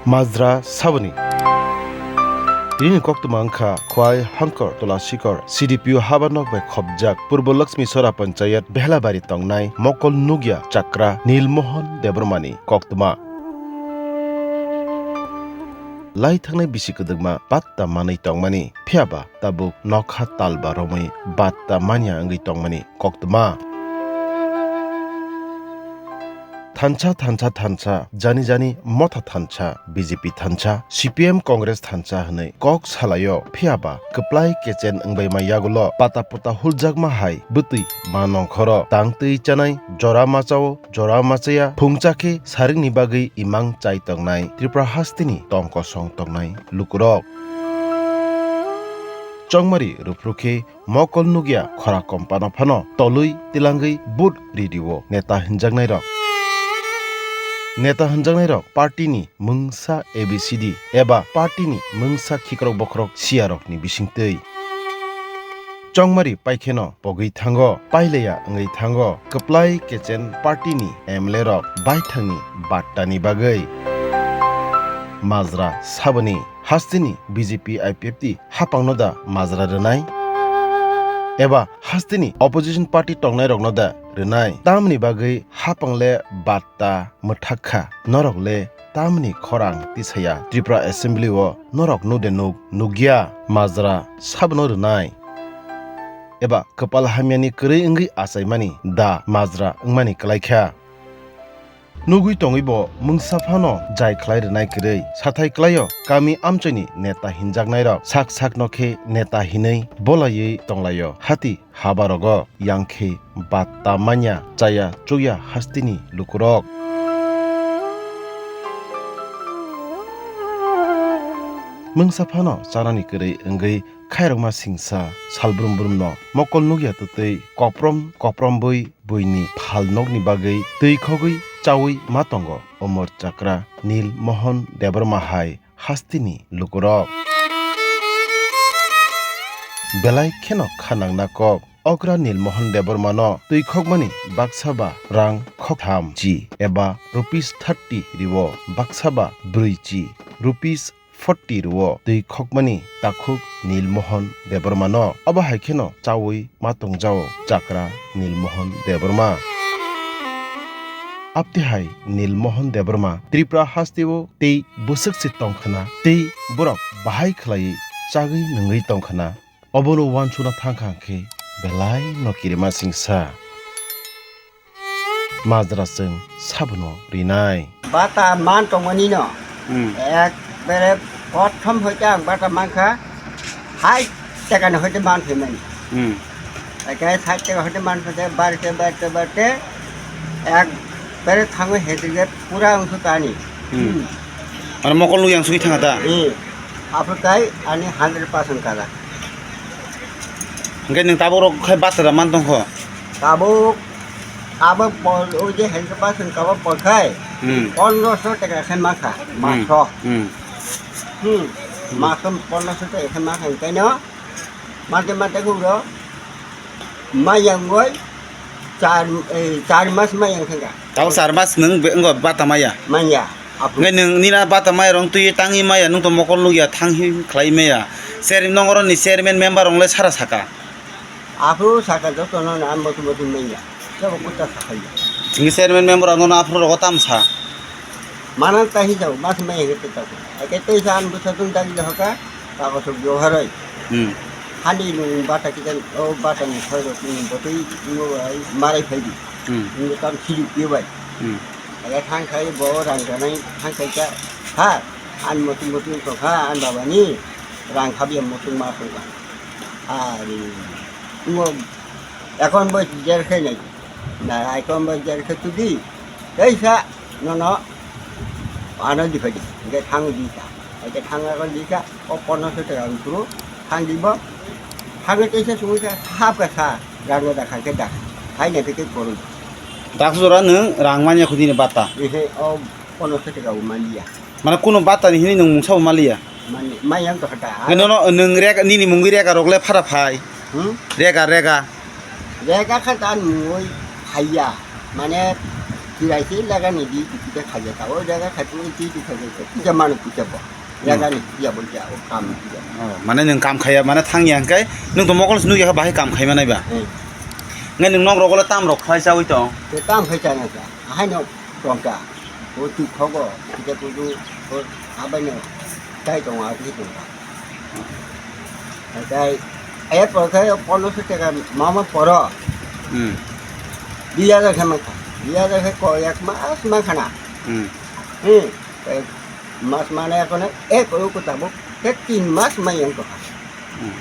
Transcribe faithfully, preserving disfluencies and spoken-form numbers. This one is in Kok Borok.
Majra saboni. Tini koktwma wngkha Khwai Hangkor Tola Sikor C D P O haba nok bai khopjak Purbo Lakshmi Sora Panchayat Behlabari tongnai mokol nukya chakra Nilmohon Debbarmani koktwma. Lai thangnai bisi kwdwkma patta manwi tongmani, phiyaba tabuk nokha talba romwi batta manya wngwi tongmani koktwma. Thansa, thansa, thansa, jani jani motha thansa, B J P thansa, C P M Congress thansa hwnwi kok salaio, phiyaba kwplai kechen wngbaima yagulo pata puta huljakma hai bwtwi ma nongkhoro tang twi chanai jora machao, jora machaya phungcha khe saringni bagwi imang chai tongnai Tripura hasteni tong kosong tongnai lukurok. Chongmari ruphru khe mokol nukya khora kompano phano tolwi tilangwi vote ri-o neta hinjaknairok. Neta hinjaknairok party ni mungsa A B C D eba party ni mungsa khikrok bokhorok siyarokni bisingtwi. Chongmari paikheno pogwi thango, paileya wngwi thango, kwplai kechen party ni M L A rok baithangni battani bagwi. Majra saboni hasteni B J P I P F T hapangno da majra rwnai? Eba hasteni opposition party tongnairokno da rwnai? Tamni bagwi hapangle batta mwthak kha? Norok le tamni khorang tisaya Tripura Assembly o norok nude nuk nukya? Majra sabno rwnai? Eba kwpal hamyani kwrwi wngwi achaimani da majra wngmani kwlaikha? Nugwi tongwi bo mungsa phano jai khlai rwnai kwrwi sathai klaio kami amchoini neta hinjaknairok sak sakno khe neta hinwi bolaiwi tonglaio hati habarogo yang khe batta manya chaya chukya hasteni lukurok. Mungsa phano chanani kwrwi wngwi khairokma singsa salbrum brumno mokol nukya twtwi koprom koprombwi buini phal nokni bagwi twi khogwi chaui ma tongo Omor Chakra Nil Mohon Debbarma hai hasteni lukurok. Belai kheno kha nangna kok, okra Nil Mohon Debbarmano twi khokmani baksa ba rang khoktham chi eba rupees thirty rio, baksa ba brwi chi rupees forty rio twi khokmani takhuk Nil Mohon Debbarmano. Abo hai kheno chaui ma tongjao chakra Nil Mohon Debbarma. Apti hai Nil Mohon Debbarma Tripura hasteo tei bwswk se tongkhna tei borok bahai khlaiwi chagwi nungwi tongkhna. Obono uansukna thangkha hwnkhe belai no kirima singsa. Majra chwng sabono rinai. Bata man tongmani no. Hmm. Ekbare prothom hoite ang bata mankha, sait taka ni hoite man phaimani. Hmm. Eke sait taka hoite man phaite, barte, barte, barte, ekbare thangwi hetirge pura wngsu tani. Hmm. Hmm. Mane mokol nukya wngsugwi thangkha ta? Eh, aphuru tai ani hundred percent kala. Hwnkhe nwng tabuk rok khai batra man tongkho? Tabuk, abo pol, o je hundred percent kaba pol khai, hmm, pondroso taka khe mankha, hmm, maso. Hmm. Hmm. Hmm. Maso pondroso taka khe mankha, hwnkhe no mate mate khe uro mayang goi char, eh, char mas mayang thangkha. Tabuk char mas nwng be-, wngkha bata maya? Manya. Aphuru. Hwnkhe nwng nini bata maya rok twi tangwi maya, nwng to mokol nukya, thang hi khlai maya. Chair-, nong oroni chairman member rok le sara saka? Aphuru saka joto no na motu motu manya. Joto kota sakai. Hwnkhe chairman member rok no aphuru rogo tam sa? Mana ta hi jao, mas maya hwnkhe ta. Eke tei sa an bwsa tung dagi hoka, ta kosok jo haroi. Hmm. Hani nwng bata kitan, o bata ni khoi rok nwng botwi nwng marai phaidi. Hmm. Nwng tam siri piyo bai. Hmm. Aga thang khai bo rang ganai thang khai ka ha, an motung motung tong kha, an baba ni rang khabya motung ma tong kha. Ari ngo account bo jer khai nai, na account bo jer khai tu di, kaisa nono ano di phai di, hingke thang di ka, hingke thang account di ka, o ponno so taka ang kuru, thang di bo, thang di kaisa sumui ka, hap ka sa, rang da kha ke da, hai na ke ke koru. Daksora nwng rang manya khudi ni bata. Ehe, o ponno so taka o manya. Mane kuno bata ni hini nwng mungsa bo maliya? Mani, mayang to kata. Nge nono nwng rega, nini mungwi rega rok le phara phai. Hmm? Rega, rega. Rega kha ta mungwi phaiya. Mane Kirai se lagani di, di kita khaja ta. O jaga khai pun di, di khaja ta. Kita mana kita bo. Hmm. Lagani dia bo dia, o kam dia. Oh, mane nwng kam khaiya, mane thangya hwnkhe nwng to mokol se nukya khe bahai kam khai manai ba. Eh. Ngai nwng nok rogole tam rok khlai chawi tong. Te tam khai chana ta. Ahai no tongka. O tu khogo, kita kudu, o abai no tai tong a ki tongka. Tei, eh, poro khe pondroso taka mama poro. Hmm. Dui hajar khe mankha. Dui hajar khe ko ek mas mankha na. Hmm. Hmm. Tei mas mane ekhone ek oro ko tabuk khe tin mas mai yang tongkha. Hmm.